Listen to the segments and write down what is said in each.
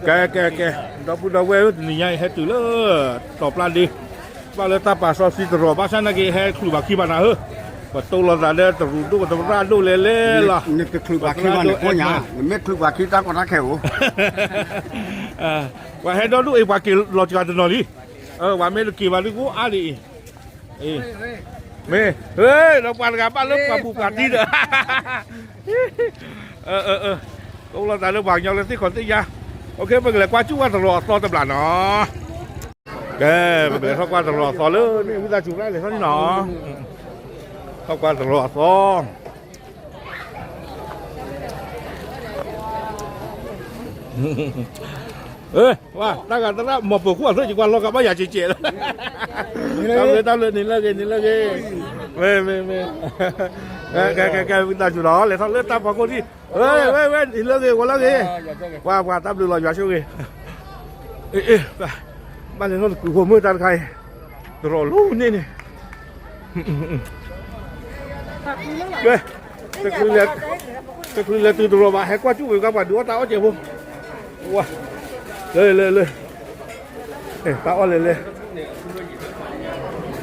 ကဲ ကဲ ကဲ, ဒီပုၢ်ဒီဝဲၢ်ဧၢ, တနံၤညါအံၤဟဲတုၤလၢ တီၤပျၢ်ဒ့, ဘၣ်လၢတၢ်ပာ်စီဆှံသရိာ် ဘၣ်ဆၣ်နာ်က့ ဟဲချုးဘၣ်ခံဘၣ်နၤဧၢ, ပတိၢ်လိာ်သးဒီးတရူးဒိၣ်သရၣ်ဒိၣ်လဲၤလဲၤလီၤ, နတချုးဘၣ်ခံဘၣ်န့ၣ် ပှၤညါ, နမ့ၢ်ချုးဘၣ်ခံတၢ်ကီတၢ်ခဲအိၣ်, ပှၤဟဲဒီဒိၣ်အံၤ ပှၤက့ၤလီၤစှၤတနီၤလံ, ပှၤမ့ၢ်တက့ၤဘၣ်ဒုးကအိၣ်အါဒံးအံၤ မ့ၢ်, ဒီးပှၤတဂၤဘၣ်လၢပှၤပူၤပှၤတံၢ်ဒီး, တိၢ်လိာ်သးလၢပှၤကညီလၢသ့ၣ်ခီသ့ၣ်ညါ, ပကလဲၤကွၢ်စူၣ်ဝဲသရိာ်အသီတဘျီနီၤ, ကဲ, ပကလဲၤထီၣ်ကွၢ်သရိာ်အသီလၢန့ၣ် ဝံသးစူၤ လဲၤထီၣ်န့ၣ်နီၤ, ထီၣ်ကွၢ်သရိာ်အသီ ဝဲ တၢ်ဂၤသရၣ် မီၤပၢၤခိၣ်အသၢ ယကွၢ်လီၤကဘၣ်ယၤကဲးကဲးလီၤ, တၢ်ဘျုးတၢ်ဘျုး နံၤလၢဂ့ၤ နံၤလၢဂ့ၤ, မ့ၢ်မ့ၢ်မ့ၢ်, ကဲကဲကဲ ဝံသးစူၤလီၤ လဲၤထီၣ်လၢတၢ်ဖီခိၣ်ထံၣ်, ဝဲဝဲ နံၤလၢဂ့ၤ ဂီၤလၢဂ့ၤ, ပှၤပှၤ တၢ်ဘျုးလီၤ ယွၤဆိၣ်ဂ့ၤ, ဘၣ်လဲၤထီၣ်တကုာ်ဖိမုၣ်တၢ်တခါအံၤ, သရိာ်လၢန့ၣ်န့ၣ် ကဲ, တချုးလဲၤတုၤသရိာ်ဘၣ် ဟဲကွၢ်စူၣ်ဝဲကါပှၤဒုးအီၣ်တၢ်အီၣ်ကဲးဖိ, ဝါ, လၢလၢလၢ, တၢ်အီၣ်လဲၤလဲၤ,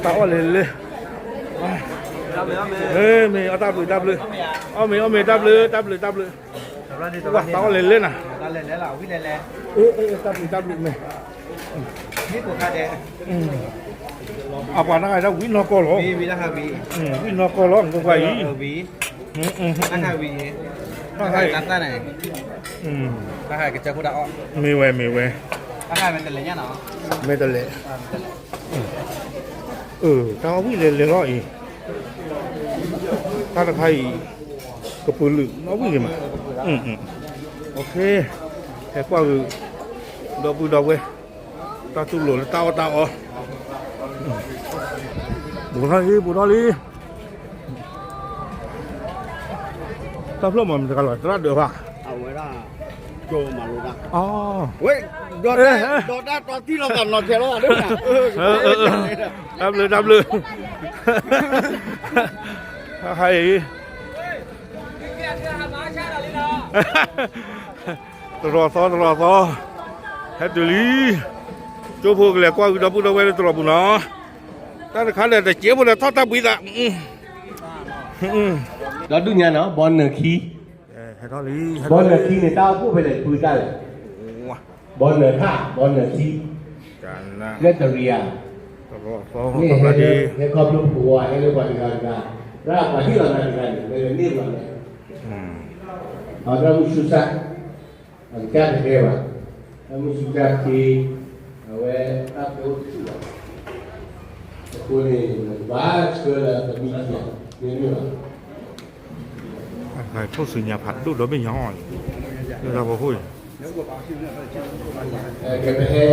တၢ်အီၣ်လဲၤလဲၤ, မ့ၢ်မ့ၢ်အီၣ်တၢ်ဘျုးတၢ်ဘျုး, အီၣ်မ့ၢ်အီၣ်မ့ၢ်တၢ်ဘျုးတၢ်ဘျုးတၢ်ဘျုး, ဝါ တၢ်အီၣ်လဲၤလဲၤနၤ, တၢ်ဘျုးတၢ်ဘျုးမ့ၢ် အပှၤတဂၤဒၣ်ဝံၤနီၢ်ကီၢ်လီၤ, ဝံၤနီၢ်ကီၢ်လီၤ နကွၢ်အံၤ, မ့ၢ်ဝဲမ့ၢ်ဝဲ, မ့ၢ်တလဲၣ်, တၢ်အီၣ်ဝံၣ်လဲၤလဲၤလီၤအံၤ, တၢ်တခါအံၤ ကပုာ်လုာ်နီၣ်ဝံၣ်ဂ့ၤမး, ဟဲကွၢ်ဂ့ၤ, ဒီပုၢ်ဒီဝဲၢ် တၢ်တူၢ်လိာ်လၢတၢ်အီၣ်တၢ်အီ, ဘူးထီၣ်လံ ဘူးထီၣ်လံ, တၢ်ဖျၢၣ်မၤမ့ၢ်တဂၤလီၤ သရၣ်ဒၢးဘၣ်, အဝဲဒၣ်, ကၠိမၤလိဒၣ်, ဝဲ, ဒီးတၢ်တီထံလီၤသးနီၢ်ခဲလီၤ, တၢ်ဘျုးတၢ်ဘျုး, ဟါအံၤ သရိာ်သီ သရိာ်သီ, ဟဲတုၤလံ, ကၠိဖိကလဲၤကွၢ်ဂ့ၤဒီပုၢ်ဒီဝဲၢ်လၢသရိာ်ပူၤနီၤ, တၢ်တခါဒီးတစဲးဖိဒီးထီၣ်တၢ်ဘှံးသး, ဒီဒူၣ်ညါနီၤ ဘီနၢၤခံ, ဘီနၢၤခံန့ၣ် တၢ်အိၣ်ဖှိၣ်ဖဲလဲၣ် ဖုတၢ်လဲၣ်, ဘီနၢၤထၣ် ဘီနၢၤခံ, လၢတရံးဧါ, မ့ၢ်ဟဲလၢ ဟဲခီဖျိပကဝီၤ ဟဲလၢပှၤတဂၤတဂၤ, လၢပှၤဟ့ၣ်လီၤနၤတဂၤန့ၣ် မ့ၢ်လၢန့ၢ်ဘၣ်လဲၣ်, အသရၣ်မုၣ်ဆူစၢ်, အကစၢ်တဟဲဘၣ်, သရၣ်မုၣ်ဆူစၢ်ခ့, အဝဲတၢ်ဖဲအိၣ်တဆူၣ်ဘၣ်, အဃိန့ၣ် နကဘၣ်ဆှၢလၢပမံၤလီၤ, မ့ၢ်မ့ၢ်ဘၣ် ထိၣ်ဆူညါဖးဒိၣ်ဒီဘ့ၣ်ညါအီၤ, လၢတၢ်ဖီခိၣ်အံၤ, ကဲပဟဲ,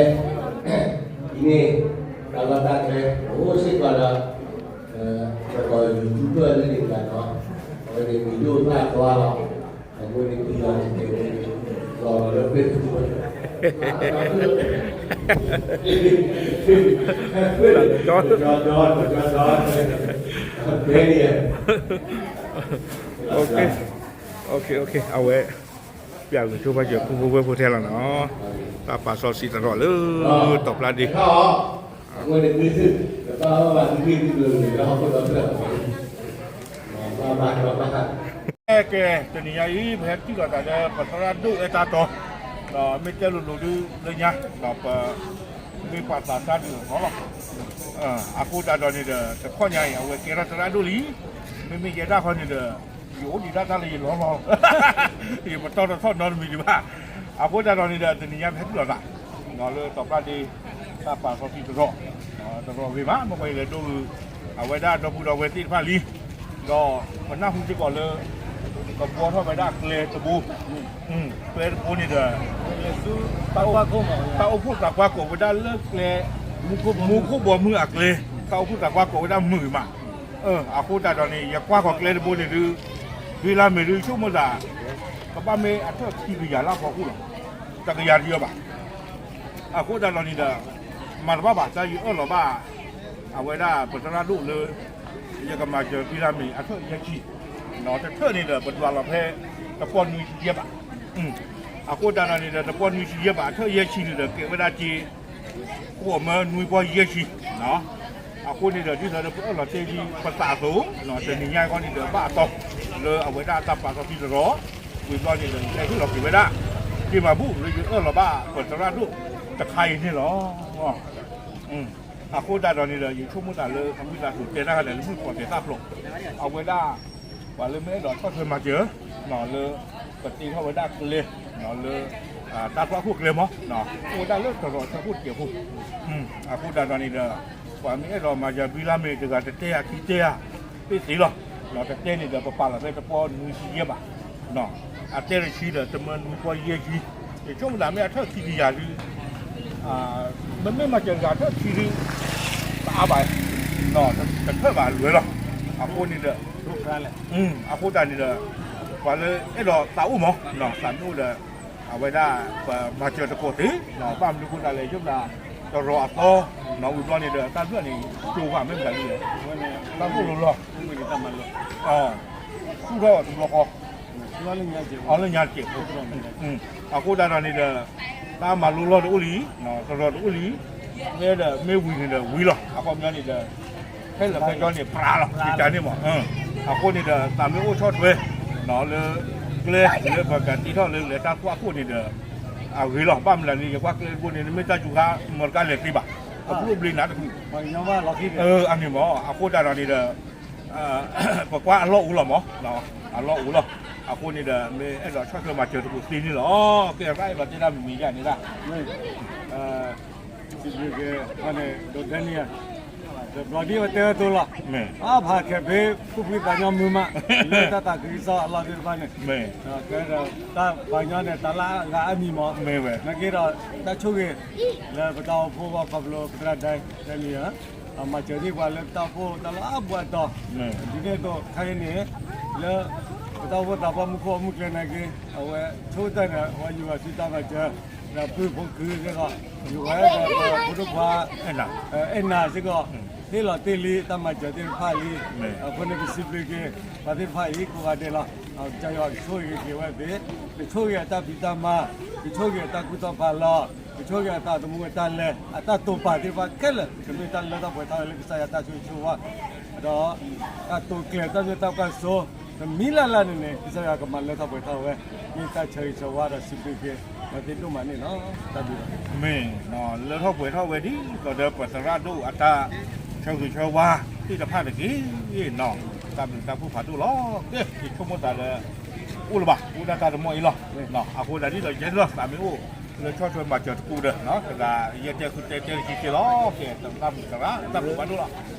အံၤန့ၣ်, တၢ်လီၢ်တၢ်ကျဲ, အအိၣ်စ့ၢ်ကီးဒီး, ပကီၢ်ယူၤထူပၢၢ်လၢန့ၣ်တဂၤဒီး, အဝဲန့ၣ်မံၤဒိၣ်သၣ်သွါလီၤ, အဃိန့ၣ် ပယီၤတကဲး, လီၤလီၤလၢပှဲၤ, ကၠီဒီ, ကၠီဒီ, ကၠီဒီ, ကဲန့ၣ် အဝဲ, ပျဲဂုာ်ဆိဖးစၢၤ ပုၢ်ဖိဝဲၢ်ဖိထဲလီၤနီၤ, တၢ်ပာ်စီဆှံသရိာ်လၢ တီၤပျၢ်ဒ့, ကဲ တနံၤညါအံၤ ပဟဲထံၣ်လိာ်သးလၢ ပသရၣ်ဒိၣ်အဲၣ်တၢ်တီ, ဒီးမ့ၢ်တဲလိၤလိၤဒုလၢညါ, ဒီးပ, မ့ၢ်ပှၤသးစၢ်ဒုးအီၤလီၤ, အဃိသတးဒီးန့ၣ်ဒီး တခီညါအံၤ အဝဲကဲထီၣ်သရၣ်ဒိၣ်လံ, မ့မ့ၢ်ယဲဒၣ်ဃီန့ၣ်ဒီး ယအိၣ်ဒံးဒၣ်တၢ်လၢယလီၢ်လီၢ်, ယပတီၢ်တထီၣ်နီတမံၤဒံးဘၣ်, အဃိသတးဒီးန့ၣ်ဒီး တနံၤညါပဟဲထံၣ်လိာ်သး, လၢတီၤပျၢ်ဒ့, တၢ်ပာ်စီဆှံသရိာ်, သရိာ်ဂ့ၤမး မ့ၢ်ပှၤယလဲၤဒိဂုာ်, အဝဲဒၣ်ဒီပုၢ်ဒီဝဲၢ်သ့ၣ်တဖၣ်လံ, ဒီးပနၢ်ဟူစ့ၢ်ကီးလၢ ကဘှီထီၣ်ဝဲဒၣ်ကျဲတဘိ, ကျဲတဘိန့ၣ်ဒီး တၢ်အိၣ်ဖှိၣ်သးပှၢ်ကိးဝဲဒၣ်လၢကျဲ, မူခိၣ်ဘီမုၢ်အကျဲ, တၢ်အိၣ်ဖှိၣ်သးပှၢ်ကိးဝဲဒၣ်မုာ်မး, အဃိသတးဒီးန့ၣ် ယကွၢ်ဃီၤကျဲတဘိန့ၣ်ဒုး, ဖံလါမ့ၢ်ဒုးဆိကမိၣ်သး, ကဘၣ်မ့ၢ်အထၢၣ်ခံကယၤလၢဖီခိၣ်လီၤ, တကယၤတယီၤဘၣ်, အဃိသတးဒီးန့ၣ်ဒီး, မၤတဘၣ်ဘၣ် တၢ်ယအၢၣ်လီၤဘၣ်, အဝဲဒၣ်ပသရၣ်ဒိၣ်လၢ ယကမၤစၢၤဖံလါမ့ၢ်အထၢၣ်ယဲၢ်ဆံ, တထၢၣ်န့ၣ်ဒီး ပဒွးလီၤဖဲ တပီၢ်နွံဆံယဲၢ်ဘး, အဃိသတးဒီးန့ၣ်ဒီး တပီနွံဆံယဲၢ်ဘး အထၢၣ်ယဲၢ်ဆံန့ၣ်ဒီး ကဲဝဲဒၣ်က့ ဃိးမၢနွံပီယဲၢ်ဆံ, အဃိန့ၣ်ဒီး ဒ်သိးလၢပအၢၣ်လီၤတဲလံပသးအသိး, တနံၤညါအံၤဃီန့ၣ်ဒီး ဘၣ်အတီၤ လၢအဝဲဒၣ်တၢ်ပာ်စီဆှံတရီ, ဝံၤဘျီန့ၣ်ဒီး ယဟဲဟ့ၣ်လီၤက့ၤဝဲဒၣ် က့ၤမၤဘူၣ်လၢယအၢၣ်လီၤဘၣ်ပသရၣ်ဒိၣ်တခါအံၤန့ၣ်လီၤ. အဃိသတးဒီးန့ၣ်ဒီး ယဆိကမိၣ်သးလၢအမုၢ်သးစူၤတဲတၢ်ဂၤလဲၣ်လၢမုၢ်ဖီတဲသၣ်ဖျိး, အဝဲဒၣ် ပှၤလၢမ့ၢ်အဲၣ်ဒိးဆီၣ်ထွဲမၤစၢၤ လၢ ပတ့ထီၣ်ဝဲဒၣ်ကျဲ လၢ တၢ်သွၣ်ခိၣ်ကျဲမး, အိၣ်ဝဲဒၣ်လၢတရီးဆၢခိၣ်တစဲးဖိ, အဃိသတးဒီးန့ၣ်ဒီး ပှၤမ့ၢ်အဲၣ်ဒိးမၤစၢၤဘံလၢ်မ့ၢ်တဂၤတတဲအခံတဲအ သ့သ့လီၤ, တတဲန့ၣ်ဒီး ပပာ်လီၤဖဲတပီနွံဆံယဲၢ်ဘး, အတဲတဆံဒီး တမၢနွံပီယဲၢ်ဆံ, ယဆိကမိၣ်သးမ့ၢ်အထၢၣ်ခံကယၤဒုး မ့မ့ၢ်မၤစၢၤတဂၤထၢၣ်ခံဒုး တအါဘၣ်, တထၢၣ်ဘၣ်လွဲၤလီၤ, အဃိန့ၣ်ဒီး အဃိသတးန့ၣ်ဒီး ပှၤလၢအဲၣ်ဒိးသးအိၣ်မး သးမ့ၢ်အိၣ်ဒီး အဝဲဒၣ် ပမၤစၢၤတကိးသ့, ဘၣ်မနုၤအဃိသတးလဲၣ် ယဲၢ်ဘျး တရီးအသီ နီၣ်ဝံၤဘျီန့ၣ်ဒီး တၢ်ဘျၢၣ်န့ၣ် ကၠိဝါမ့ၢ်မတၤဒ်လဲၣ်, တၢ်အိၣ်လီၤလီၤ, ဆူၣ်ထီၣ်တဘျီဃီ အီၤလၢညါတစဲးဖိ, အဃိသတးဒီးန့ၣ်ဒီး တၢ်မၤလိလီၢ်တအိၣ်လံ, တရီးတအိၣ်လံ, မ့ၢ်ဒီးမ့ၢ်ဝံၤန့ၣ်ဒီးဝံၤလီၤ, အခီပညီန့ၣ်ဒီး ခဲလၢာ်ခဲကၠီန့ၣ် ပြးလီၤ ကတၢၢ်န့ၣ်မး, အဃိန့ၣ်ဒီး သးမ့ၢ်အိၣ်ဆီၣ်ထွဲ လၢ ကျဲလၢပကတ့ထီၣ်လၢ လဲၤတၢ်သွၣ်ခိၣ်န့ၣ်ဒီး အဂ့ၤလီၤ, ဘၣ်မနုၤလဲၣ်န့ၣ် ယကွၢ်ကျဲတဘိန့ၣ် နမ့ၢ်တၢ်စူၤခါ မီတကါလဲၤသ့ဘၣ်, အဘျုးဘျ့နၤတခု, အန့ၣ်မး အဃိသတးဒီးန့ၣ်ဒီး ပကွၢ်အလီၢ်အိၣ်လီၤမး, အလီၢ်အိၣ်လီၤ, အဃိန့ၣ်ဒီး မ့ၢ်အဲၣ်ဒိးဆီၣ်ထွဲမၤစၢၤတကူးသ့န့ၣ်လီၤ, ကဲ ရၢ်အဲၣ်ဒိးတဲတၢ်မံၤမံၤယၤန့ၣ်ဒၣ် စံးဘျုးက့ၤန့ၣ် ဒိးဒဲန့ၣ်ဧါ, ဒီးဘျီဒ်ဝဲတဲဝဲအသိးလီၤ, အါဖးခဲဖ့ ပူၤဖှံသးညီမုာ်မး, လၢတၢ်သးခုကစီၣ်အလီၢ်သ့ၣ်တဖၣ်န့ၣ်, ကဲဒီးတၢ်ပာ်ညီန့ၣ် တၢ်လၢအဂၤအါမံၤမး, မ့ၢ်ဝဲ နာ်က့ဒီး တၢ်ဆိၣ်ဂ့ၤ လၢပတၢ်အိၣ်ဖှိၣ်အဂီၢ်ခီဖျိပသရၣ်ဒဲန့ၣ်ဧါ, မၤစၢၤသ့ၣ်ပှၤလၢပတၢ်အိၣ်ဖှိၣ်တၢ်လၢအဘူးအတီၤ, ဒ်န့ၣ်အသိး ခဲအံၤန့ၣ် လၢ ပတၢ်အိၣ်ဖှိၣ်သးပှၢ်မူခိၣ်အမုၢ်ကျဲနာ်က့ အဝဲဆိကတၢၢ်န့ၣ် အဝဲယိၤဂၤစုတၢ်မၤစၢၤ, ဒီးပုၢ်ဖိခုသ့ၣ်ဒီး ယိၤဂၤဒီးဖိဒိၣ်ခွါ အဲၣ်နၤစ့ၢ်ကီး ဟ့ၣ်လီၤတ့ၢ်လံတၢ်မၤစၢၤသ့ၣ်တဖၣ်လံ, အဃိန့ၣ် ပစံးဘျုးက့ၤ ပှၤသ့ၣ်တဖၣ်အံၤကိးဂၤဒဲးလီၤ, ကစၢ်ယွၤကဆိၣ်ဂ့ၤက့ၤဝဲသ့ၣ်, ကဆိၣ်ဂ့ၤအတၢ်ဖံးတၢ်မၤ, ကဆိၣ်ဂ့ၤအတၢ်ကူၣ်ထီၣ်ဖးလီၤ, ကဆိၣ်ဂ့ၤအတၢ်သမူအတၢ်လဲၤ အတၢ်တိာ်ပာ်သ့ၣ်တဖၣ်ခဲလၢာ် ကမ့ၢ်တၢ်လၢထီၣ်ပှဲၤထီၣ်ဝဲလၢကစၢ်ယွၤတၢ်ဆိၣ်ဂ့ၤဆိၣ်ဝါ ဒီး တၢ်တိာ်ကျဲၤတၢ်မ့ၢ်တၢ်ပှၢ်စိ တမံၤလၢ်လၢ်န့ၣ်န့ၣ် ကစၢ်ယွၤကမၤလၢထီၣ်ပှဲၤထီၣ်ဝဲ, မ့ၢ်တၢ်ဆၢဂ့ၤဆၢဝါဒီးစံးဘျုးက့ၤ ပှၤသ့ၣ်ဒိၣ်မးန့ၣ်လီၤ. တၢ်ဘျုးလီၤ. မ့ၢ် လၢထီၣ်ပှဲၤထီၣ်ဝဲဒ်သိးဒီးပသရၣ်ဒိၣ်အတၢ်ဆၢဂ့ၤဆၢဝါသ့ၣ်တဖၣ်တက့ၢ်နီၤ, တၢ်ဘျုးတၢ်ဖှိၣ်ဖးဒိၣ်လီၤ. ကဲ ယဆိကမိၣ်သးလၢ အိၣ်လၢၤဘၣ် အိၣ်ဒၣ်တၢ်တမီၢ်အံၤလီၤ. အဃိသတးဒ်သိးယဲလီၤ သးမ့ၢ်အိၣ်လၢဆီၣ်ထွဲမၤစၢၤတကူဒီး တဂၤယဲတဲဃုတဲတဲတဆံက့လီၤ. ကဲ တၢ်ဘျုးသရၣ် တၢ်ဘျုးဖးဒိၣ်လီၤ.